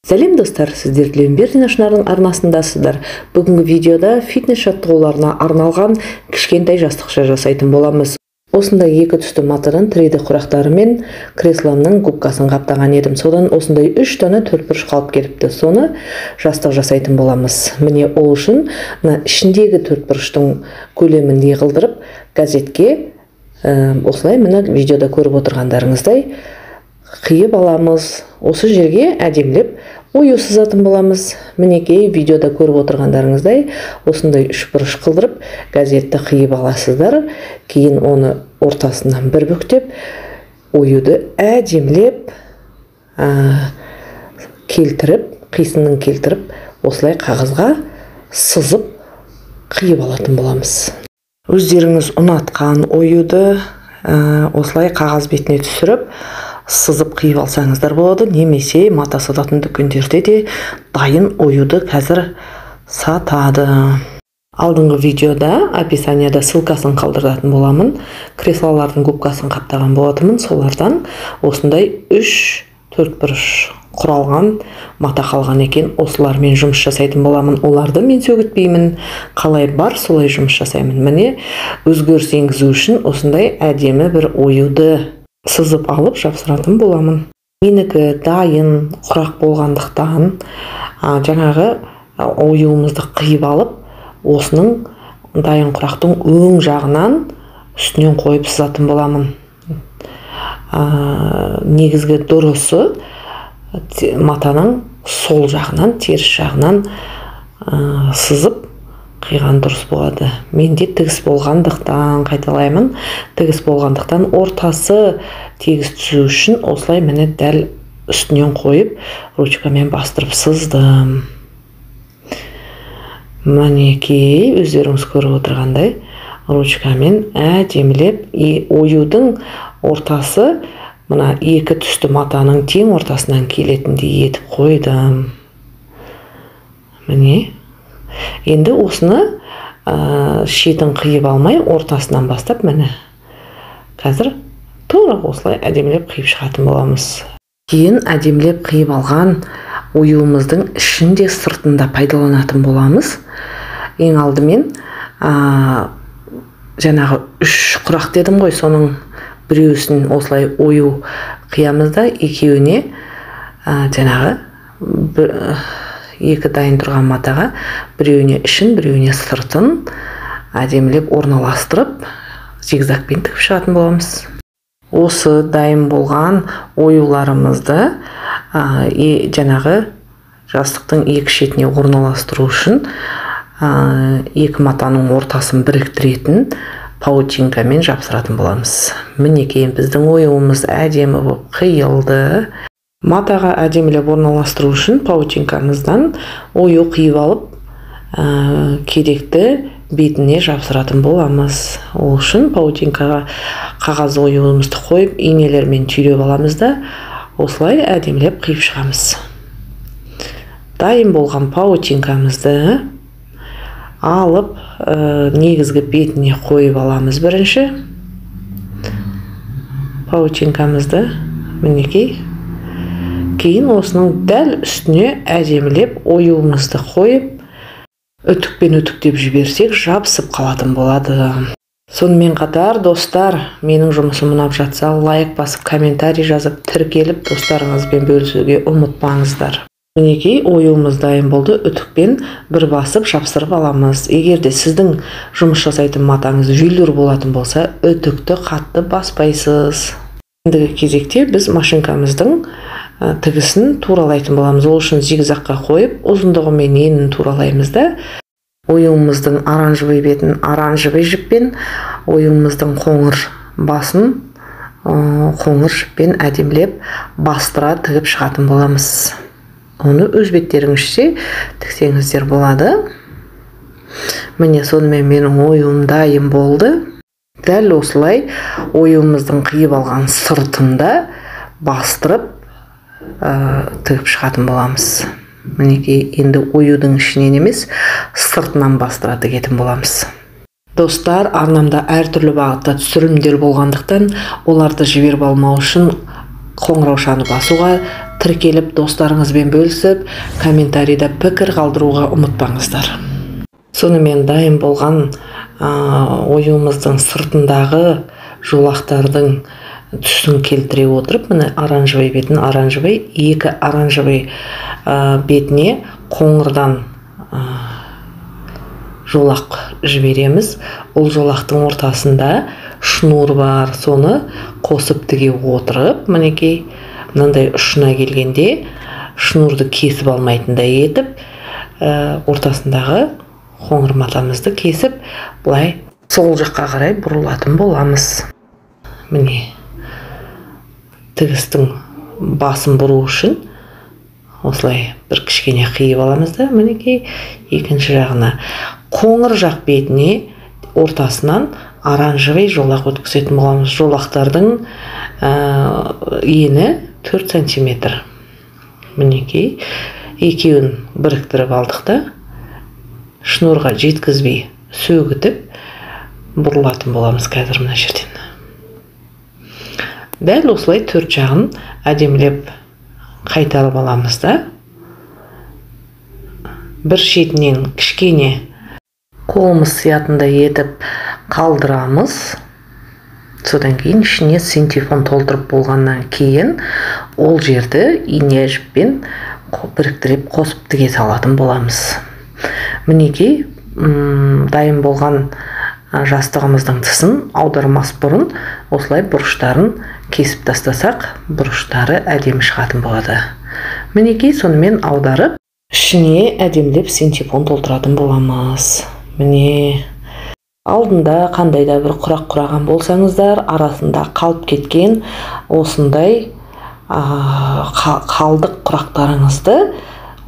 Сәлем достар, сіздер Тілеуімбердин Шынардың арнасындасыздар. Бүгінгі видеода фитнес жаттығуларына арналған кішкентай жастықша жасайтын боламыз. Осындай екі түсті матадан 3D құрақтарымен кресломның губкасын қаптаған едім. Содан осындай 3 дана төртбұрыш қалып келіпті. Соны жастық жасайтын боламыз. Міне ол үшін мына ішіндегі төртбұрыштың көлемін не қылдырып, газетке осылай мына видеода көріп отырғандарыңыздай қиып аламыз. Осы жерге әдемілеп ою сызатын боламыз. Мінекей видеода көріп отырғандарыңыздай осындай үшбұрыш қылдырып газетті қиып аласыздар. Кейін оны ортасынан бір бүктеп оюды әдемілеп келтіріп, қисынын келтіріп осылай қағазға сызып қиып алатын боламыз. Өздеріңіз ұнатқан оюды осылай қағаз бетіне түсіріп сызып қиып алсаңыздар болады, немесе мата сататын дүкендерде де дайын оюды қазір сатады. Алдыңғы видеода описанияда ссылкасын қалдыратын боламын. Креслолардың губкасын қаптаған болатынмын. Солардан осындай 3 төртбұрыш құралған мата қалған екен. Осылармен жұмыс жасайтын боламын. Оларды мен сөгітпеймін. Қалай бар, солай жұмыс жасаймын. Міне өзгеріс енгізу үшін осындай әдемі бір оюды сызып алып жапсыратын боламын. Менікі дайын құрақ болғандықтан жаңағы оюымызды қиып алып, осының дайын құрақтың өң жағынан үстінен қойып сызатын боламын. Негізгі дұрысы матаның сол жағынан, теріс жағынан сызып қиған дұрыс болады. Менде тігіс болғандықтан, қайталаймын, тігіс болғандықтан ортасы тегіс түсу үшін осылай міне дәл үстінен қойып ручкамен бастырып сыздым. Мінекей өздеріңіз көріп отырғандай ручкамен әдемілеп оюдың ортасы мына екі түсті матаның тең ортасынан келетіндей етіп қойдым. Міне енді осыны шетін қиып алмай ортасынан бастап міне қазір тура осылай әдемілеп қиып шығатын боламыз. Кейін әдемілеп қиып алған оюымыздың ішінде сыртында пайдаланатын боламыз. Ең алдымен жаңағы 3 құрақ дедім ғой, соның біреуісін осылай ою қиямыз да, екеуіне жаңағы екі дайын тұрған матаға біреуіне ішін, біреуіне сыртын әдемілеп орналастырып зигзагпен тігіп шығатын боламыз. Осы дайын болған оюларымызды жаңағы жастықтың екі шетіне орналастыру үшін екі матаның ортасын біріктіретін паутинкамен жапсыратын боламыз. Мінекей біздің оюымыз әдемі болып қиылды. Матаға әдемілеп орналастыру үшін паутинкамыздан ою қиып алып, керекті бетіне жапсыратын боламыз. Ол үшін паутинкаға қағаз оюымызды қойып, инелермен түйреп аламыз да, осылай әдемілеп қиып шығамыз. Дайын болған паутинкамызды алып, негізгі бетіне қойып аламыз бірінші. Паутинкамызды мінекей. Кейін осының дәл үстіне әдемілеп оюымызды қойып, үтікпен үтіктеп жіберсек, жабысып қалатын болады. Сонымен қатар, достар, менің жұмысым ұнап жатса, лайк басып, комментарий жазып, тіркеліп, достарыңызбен бөлісуге ұмытпаңыздар. Мінекей оюымыз дайын болды. Үтікпен бір басып жапсырып аламыз. Егер де сіздің жұмыс жасайтын матаңыз велюр болатын болса, үтікті қатты баспайсыз. Ендігі кезекте біз машинкамыздың тігісін туралайтын боламыз. Ол үшін зигзагқа қойып, ұзындығы мен енін туралаймыз да, оюымыздың оранжевый бетін оранжевый жіппен, оюымыздың қоңыр басын қоңыр жіппен әдемілеп бастыра тігіп шығатын боламыз. Оны өз беттеріңізше тіксеңіздер болады. Міне сонымен менің оюым дайын болды. Дәл осылай оюымыздың қиып алған сыртында бастырып тігіп шығатын боламыз. Мінекей енді оюдың ішінен емес, сыртынан бастыра тігетін боламыз. Достар, арнамда әртүрлі бағытта түсірілімдер болғандықтан, оларды жіберіп алмау үшін қоңыраушаны басуға, Тіркеліп, достарыңызбен бөлісіп, комментарийда пікір қалдыруға ұмытпаңыздар. Сонымен дайын болған оюымыздың сыртындағы жолақтардың түсін келтіре отырып, міне оранжевый бетін оранжевый, екі оранжевый бетіне қоңырдан жолақ жібереміз. Ол жолақтың ортасында шнур бар, соны қосып тіге отырып, мінекей мынандай ұшына келгенде шнурды кесіп алмайтындай етіп, ортасындағы қоңыр матамызды кесіп, былай сол жаққа қарай бұрылатын боламыз. Міне тігістің басын бұру үшін осылай бір кішкене қиып аламыз да, мінекей екінші жағына қоңыр жақ бетіне ортасынан оранжевый жолақ өткізетін боламыз. Жолақтардың ені 4 сантиметр. Мінекей екеуін біріктіріп алдық та, шнурға жеткізбей сөгітіп бұрылатын боламыз қазір мына жерден. Дәл осылай төрт жағын әдемілеп қайтарып аламыз да, бір шетінен кішкене қолымыз сиятындай етіп қалдырамыз. Содан кейін ішіне синтепон толтырып болғаннан кейін ол жерді ине жіппен біріктіріп қосып тіге салатын боламыз. Мінекей дайын болған жастығымыздың тысын аудармас бұрын осылай бұрыштарын кесіп тастасақ, бұрыштары әдемі шығатын болады. Мінекей сонымен аударып ішіне әдемілеп синтепон толтыратын боламыз. Міне алдында қандай да бір құрақ құраған болсаңыздар, арасында қалып кеткен осындай қалдық құрақтарыңызды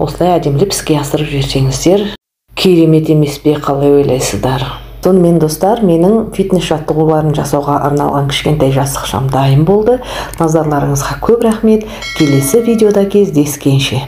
осылай әдемілеп іске асырып жіберсеңіздер керемет емес пе, қалай ойлайсыздар? Сонымен достар, менің фитнес жаттығуларын жасауға арналған кішкентай жастықшам дайын болды. Назарларыңызға көп рахмет. Келесі видеода кездескенше.